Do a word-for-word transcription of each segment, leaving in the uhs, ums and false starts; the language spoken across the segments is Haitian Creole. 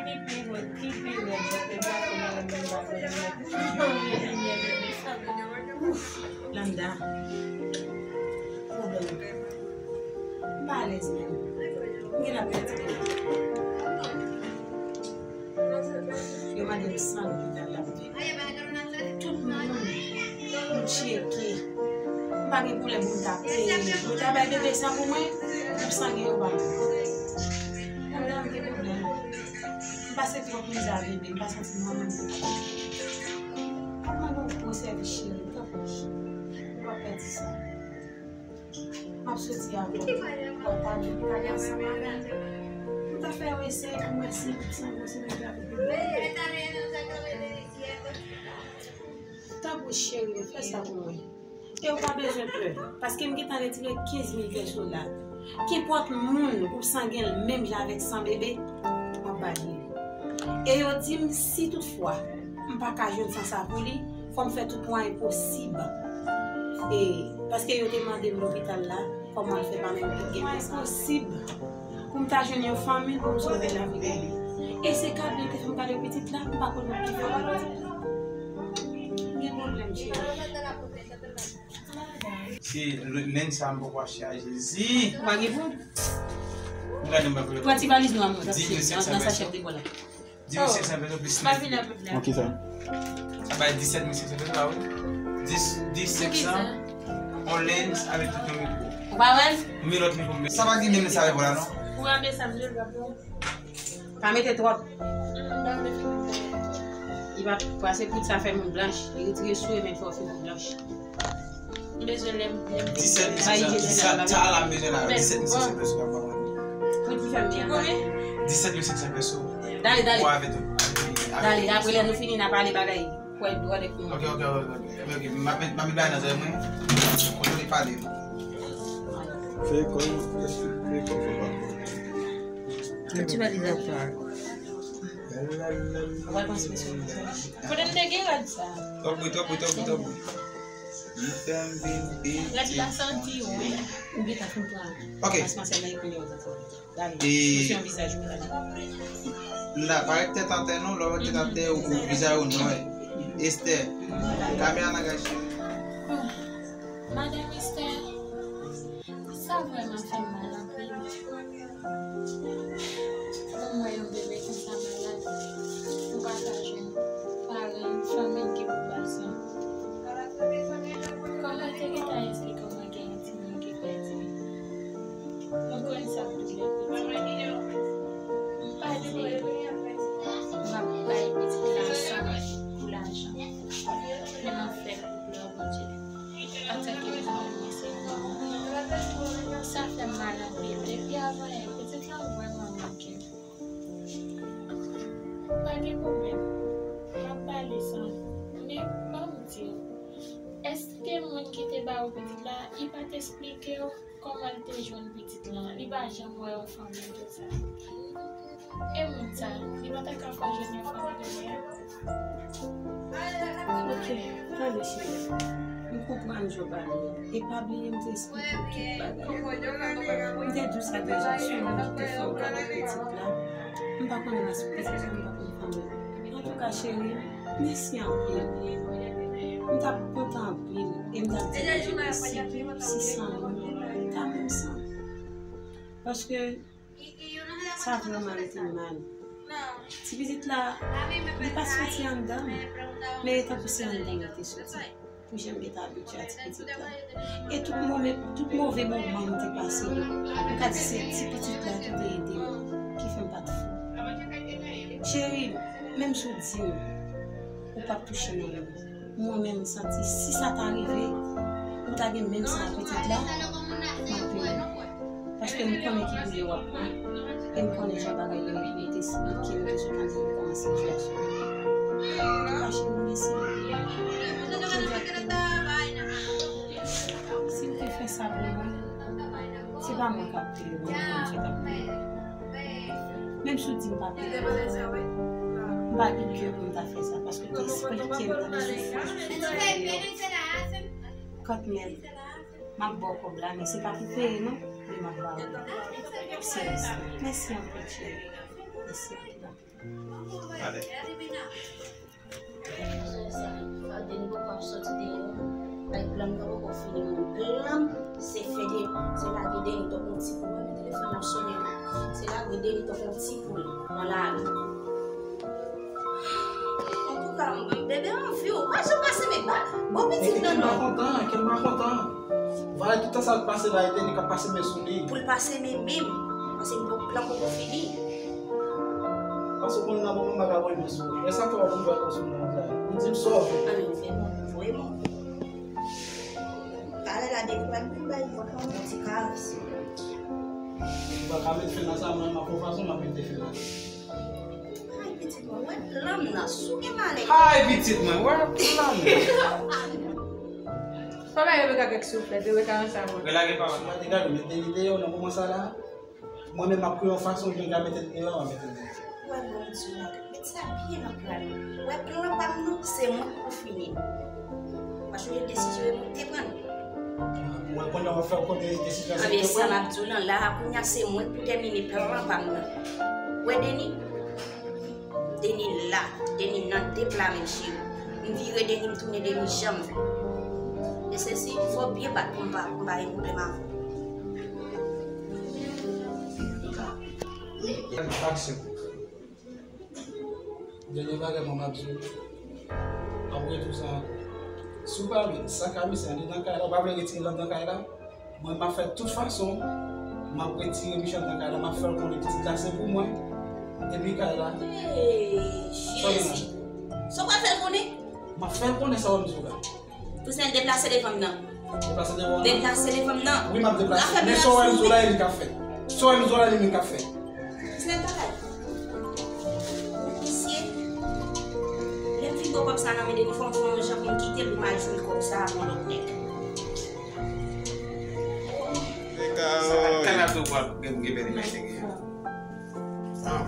Ki pi wòt, ki pi rèd, mwen te gato nan yon menm bagay, mwen toujou vye limyè, bebe, sa vle di. Ouf, Landa. Pwoblèm. M pa alèz menm. M gen la pèdi. Yo mande m san lopital la pou vini. Tout moun pou tcheke. M pa gen pwoblèm pou m ta peye. Yo ta bay bebe san pou mwen, pou san gen yo ba m. Kounya m gen pwoblèm. M pase twòp mizè a bebe, m pa santi m anyen pou m ta peye. Ap mande yon gwo sèvis cheri, tanpri. Ou pa pèdi sa. M ap soti avè w. Ou ta vin pale ansanm avè m. M ta fè yon eseye pou m wè si, si m konsidere l avèk bebe. Tanpri cheri, fè sa pou mwen. E ou pa bezwen pè, paske m gentan retire kenz mil pèso la. Kenpòt moun ou san gen l menm jan avèk san bebe, m ap ba li. E yo di m si toutfwa m pa ka jwenn san sa pou li, fò m fè tout mwayen posib. E paske yo te mande m lopital la, kòman l fè pa menm gen mwayen posib pou m ta jwenn yon fanmi pou m sove lavi bebe. E se Gaby te fè m gade pitit la, m pa konn ki fanmi pitit la. M gen pwoblèm, cheri. Se lè, menm sa m poko achte a, Jezi. Ou pa gen pou? M gade m pa pou. Pran ti valiz nou a mwen, nan, nan sachè m te ba w la. Dis mil senk san peso plis nèf mil. Ok, sa. Sa bay disèt mil senk san peso, pa vre? Dis, dis senk san, on lens avèk tout yon mikwo. Ou pa wè l? M gen lòt mikwo, men sa pa gen menm sa avèk la, non. Ou rabe sa, m jwe l, pa pou. Pa mete twòp. Li pa pase poud sa fè moun blanch. Li retire sou e men fè w fin moun blanch. M bezwen lè m, lè m disèt mil senk san, sa ta la m bezwen la, disèt mil senk san peso, pa konprann. Poud ki fè m byen. Ki konbyen? Disèt mil senk san peso. Dale, dale. Dale, apre lè nou fini, n a pale bagay. Kwè dwòl ek nou. Ok, ok, ok, ok. Ok, ok. M ap met, m ap met bagay nan zòrèy mwen. Kote li pale. Fè kòl, fè kòl, fè kòl. Ti valiz apa. Ou pa panse sou sa. Kote m te gen rad sa? Twòp bri, twòp bri, twòp bri, twòp bri. Li fè m vin piti. Rad la santi, wi. Ou gentan fin pran. Ok. Pas mansèl nan ekonomi. Dale, e sou yon vizaj ou gade. Nda, pa ret tèt atè non, lè w ret tèt atè, ou, ou vizaj ou nwè. Esther, kamera nan gaj cheri. Madanm Esther, sa vrèman fè m mal anpil. Pou m wè yon bebe konsa malad, ou pa ka jwenn paran l, fanmi l ki pou ba l san. Kòman te gentan esplike w mwen gen yon timoun ki pèdi? Mwen konn sa pou lè piti. M pa di m ap bay pitit la san pou lajan. Men m ap fè l pou glwa Bondye. Antanke manman, mwen se yon manman. Sa fè m mal anpil. Depi avan yè, pitit la vrèman manke m. Pa gen pwoblèm. M ap ba li san. Men, ban m di w, èske moun ki te ba ou pitit la, li pa t esplike w kòman l te jwenn pitit lan? Li pa janm wè yon fanmi, tout sa. E moun sa, li pa ta ka fè w jwenn yon fanmi demen an? Ok, tande cheri. M konprann jan w pale a. E pa bliye m te esplike w tout bagay. M te di w sa deja, se yon moun ki te fè m kado pitit la. M pa konn ras pitit la, m pa konn fanmi l. Antouka, cheri, mèsi anpil. M t ap kontan anpil. E m t ap di Bondye mèsi pou sis san moun. Ta menm san. Paske sa vrèman rete mal. Ti pitit la, li pa t soti anndan m, men e tankou se anndan m li te soti. Pou jan m gentan abitye a ti pitit la. E tout move, tout move moman m te pase yo, m ka di se ti pitit la ki te ede m, ki fè m pa t fou. Cheri, menm si w di m ou p ap touche nan men m, mwen menm m santi si sa ta rive, ou ta gen menm sa ak pitit la, m ap peye. Paske m konnen ki koulye w ap pran. E m konnen jan bagay yo ye, m te esplike, m te sot antre kòman sitiyasyon an. Antouka, cheri, mèsi. Si m te fè sa pou mwen, se pa mwen k ap peye, men Bondye k ap peye. Menm si w di m pa peye, m pa gen kè pou m ta fè sa, paske w te esplike m nan soufrans ou. Kantmenm, m ap ba w kòb la, men se pa pou peye non, men m ap ba w pou sèvis la. Mèsi anpil, cheri. Ale. Fadeni poko ap soti deyò. Ay, plan m nan poko fini, mwen. Plan m se fè de, se lage Deni tankou yon ti poul. Mwen, telefòn ap sonnen la. Se lage Deni tankou yon ti poul nan lari. Antouka, bebe anvi w. Pa janm pase men ba. Bon pitit nan non. Kè m pa kontan, kè m pa kontan. Vwala tout tan sa l pase la, e Deni k ap pase men sou li. Pou l pase men menm. Paske plan poko fini. Paske ou konn nan moman m pa ka voye men sou ou. E sa k fè w ap ouvè kò sou mwen konsa. Ou di m sa w vle. Ann, ou fè bon, voye bon. Pale la, depi w pa t vin bay vòt lan, yon ti kares. Ou pa ka met fen nan sa, mwen, m ap fè yon fason, m ap mete fen nan. Ay, pitit mwen, wè plan m nan, si w gen malè. Ay, pitit mwen, wè plan m nan. Fò bay Rebecca kèk souflèt, Rebecca nan sa mwen. Relage pa mwen. Si w pa te gade, mete li deyò nan moman sa la. Mwen menm, m ap kreye yon fason, jan m ka mete l deyò, m ap mete l deyò. Wè, bon, m di w la, met sa byen nan plan ou. Wè, plan pa m nan, se mwen ki pou fini l. Paske se desizyon mwen te pran. Mwen konnen w ap fè w konnen desizyon se mwen ki te pran. Anben, sa m ap di w lan, la a, kounye a, se mwen ki pou tèmine plan pa m nan. Wè, Deni? Deni la, Deni nan de pla menm cheri. M vire Deni, m tounen Deni, jan m vle. E sesi, fò w byen bat pou m pa, pou m pa gen pwoblèm avè w. Aksyon. Dènye bagay mwen m ap di w. Apre tou sa ankò. Si w pa vle, sa ka misye andedan kay la, ou pa vle retire l andedan kay la? Mwen, m ap fè tout fason, m ap retire Michel nan kay la, m ap fè l konnen pitit la se pou mwen, epi kay la. Hey, Jezi! Sa w pral fè l konnen? M ap fè l konnen sa w ap di w la. Frisnel, deplase devan m nan. Deplase devan w nan? Deplase devan m nan. Wi, m ap deplase. Men sa w wè m di w la, e li k ap fè. Sa w wè m di w la, li menm k ap fè. Frisnel, pa kay. Misye, lè m fin pran kòb sa nan men Deni, fò m fè yon jan pou m kite l pou m al jwi kòb sa ak yon lòt nèg. Sa pa t kanal tou pral gen, gen bèl imaj nèg yo. Ann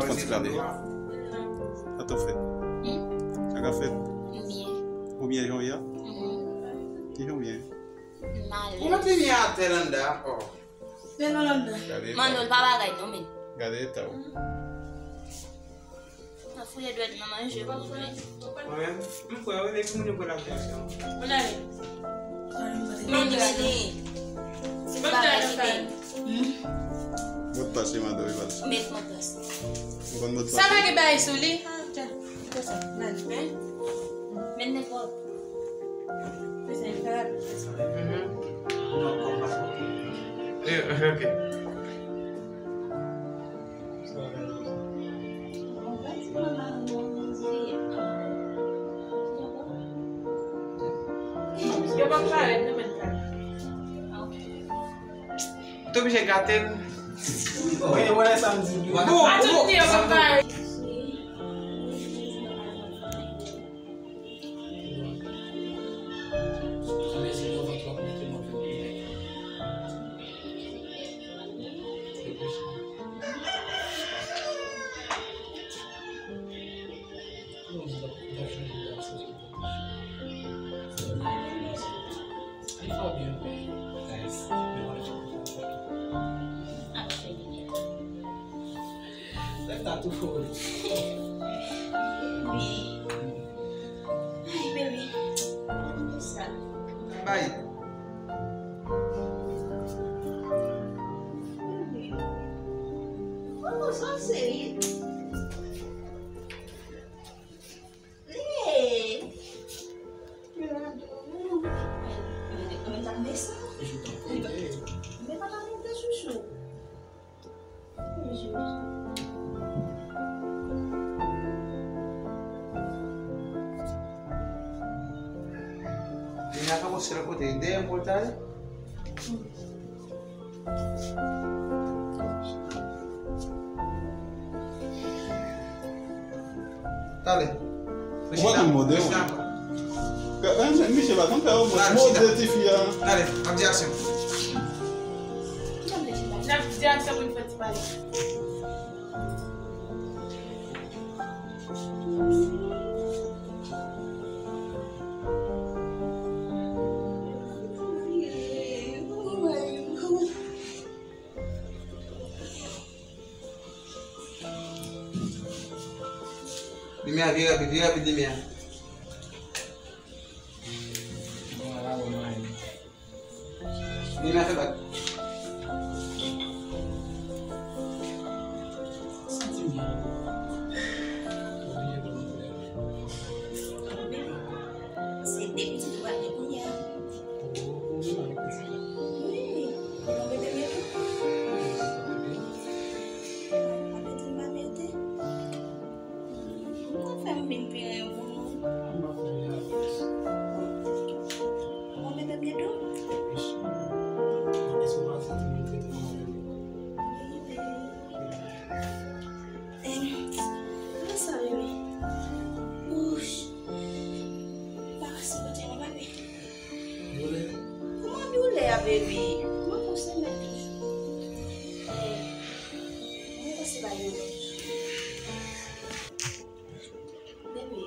fè yon ti gade. Sa tou fèt? Hmm? Sa ka fèt? Byen. Ou byen jan w ye a? Mhm. Ki jan w byen? Malèz. Ou mete byen atè Landa. Oh. Men non, Landa. Gade eta w. Manno, l pa bagay non, men. Gade eta w. Nan fouye dwèt nan manje pou mwen. Mwen menm, m kwè wi, men timoun yo pran lavyasyon. Moun ale. Men li, men li. Se bagay li, men. Mot pas li mande wi, Val. Met mot pas. Ou konn mot pas? Sa pa gen bagay sou li? Ah, tcha. Kite sa. Nan. Hein? Men nenpòt. Mhm. Non, kòm pa. Eh, ok. Yo pa parèt nan menm tan. Ou te oblije gate l. Mwen, mwen, sa m di. Bon, bon. Lèv ta tou fò wi. Baby. Ay, baby. Gade sa. Bay. Baby. Kòman sa se ye? Hey. Mwen, mwen, mwen, mwen, mwen, mwen, mwen, mwen, mwen, mwen, mwen, mwen, mwen, mwen, Li nan ka pase lòt kote, dèyè m pou l ta ye. Talè. Ou pa konn mòde, wi. Misye pa konn fè yon mòde tifi a. Talè, ap di aksyon. N ap di aksyon pou n fè ti pale. Limyè a, vire rapid, vire rapid limyè a. Bon, ala bon mari. Limyè a fè bak. Santi m byen. Se de pitit ou pral gen kounye a. Wi, yon bebe bebe. Mwen te di m pa mete. Mwen fè m vin pi renmen ou. Mwen mete m byen tou. Em, mwen sa bebe. Ouch. Pa ka sipote non, papi. Doulè? Kòman doulè a, baby? Mwen panse mèt toujou. Eh, mwen panse ba yon lòt. Baby,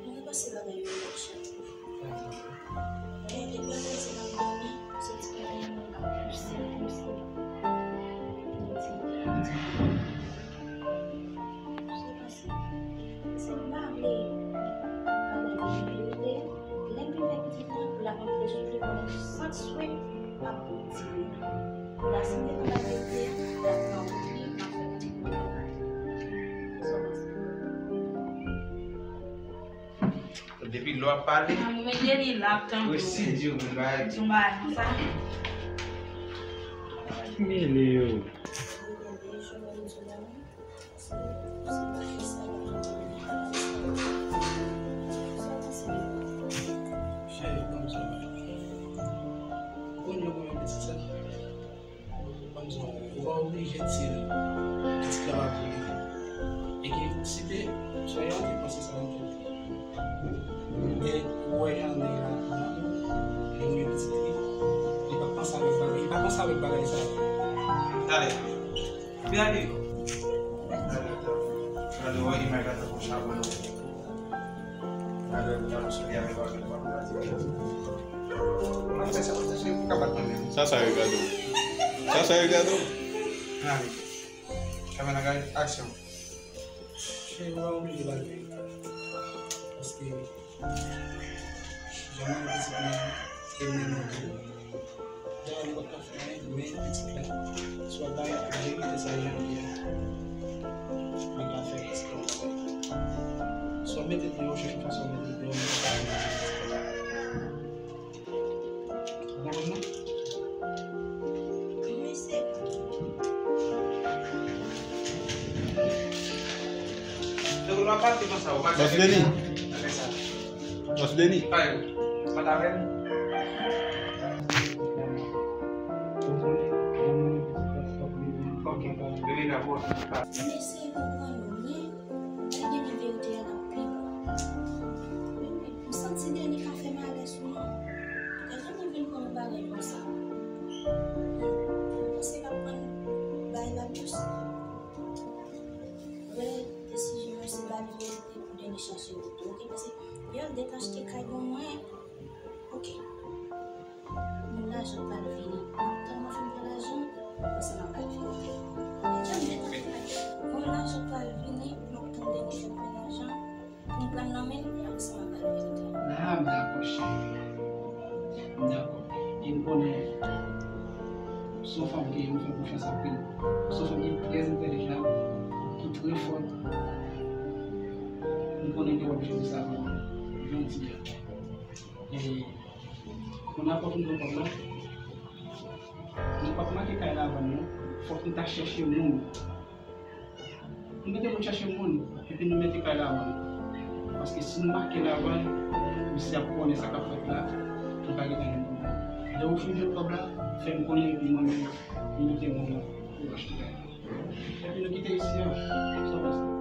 mwen panse ba yon lòt. Eh, e mwen panse ba yon lòt. Se ti bagay mwen ap pouse, pouse. Mwen ti, mwen ti. Se pa sa. Se m pa vle bagay ki rele, lè m fin fè pitit lan, pou l ap antre sou li, konnen chak swen m ap pou l di li. La, si m te konn bay verite a, l ap pran wout li, m ap fè pitit mwen. Sa w panse? Depi lè w ap pale. Ah, mwen gen li la, tankou. Wi, si di w, mwen bay. Di w, bay, sa. Mele yo. Cheri, ban m sa. Ou konn jan mwen renmen pitit sa? Ban m sa. Ou pa oblije di l pitit la pa pou li. E ke si te, soyons honnêtes, panse sa nan tèt li. E ou wè jan nèg la, li renmen pitit li. Li pa panse avèk bagay, li pa panse avèk bagay sa. Talè. Gade. Gade, gade, wè imaj la tankou chabon yo. Gade, gade, sou li avèk bagay, bagay, bagay. Mwen fè sa, mwen fè sa, mwen ka bat mwen menm. Sa, sa yo gade w. Sa, sa yo gade w. Gade. Kamera, gade, aksyon. Cheri, mwen oblije lage. Paske Jan mwen pitit mwen, e mwen menm tou. Dayè, m pa t ka fè anyen, men pitit la, swa bay verite sa jan li ye a. Mwen ka fè pitit la. Swa mete l deyò, chèche fason mete l deyò, mwen pa ka mete pitit la. Ou konprann mwen? Wi, se. Donk, nou ap pati konsa, ou pa Bòs Leni. Bòs Leni. Pa yo. Ou pa t avè l? Ok. Bebe ka pran. M eseye konprann ou, men lè gen de verite a, l ap pi bon. Men, men, m santi Deni ka fè m alèz wi non. Lè jan mwen vin konn yon bagay konsa. M panse l ap pran bagay la dous. Vre, desizyon an se ba l verite pou Deni chache wout li, oke? Paske Pierre te achte kay pou mwen. Oke. Moun lajan pral vini. M ap tann mwen fin pran lajan, apre sa m ap ba l verite. Lè jan m te tann kay, moun lajan pral vini, m ap tann Deni fin pran lajan. Pou m pran nan men l, apre sa m ap ba l verite. La, m dakò, cheri. M dakò. E m konnen se yon fanm ke m fè konfyans anpil. Se yon fanm ki trè entèlijan, ki trè fò. M konnen ke w ap jere sa vrèman. Jodi a. E pou nenpòt moun nan kòb la, nou p ap make kay la vann non. Fòk nou ta chèche moun. Nou mete moun chèche moun, epi nou mete kay la vann. Paske si nou make l avan l, misye ap konnen sa k ap fèt la, li pa gentan jwenn kòb la. Lè ou fin jwenn kòb la, fè m konnen epi mwen menm, m mete moun nan pou achte kay la. Epi nou kite isi a, sa pase.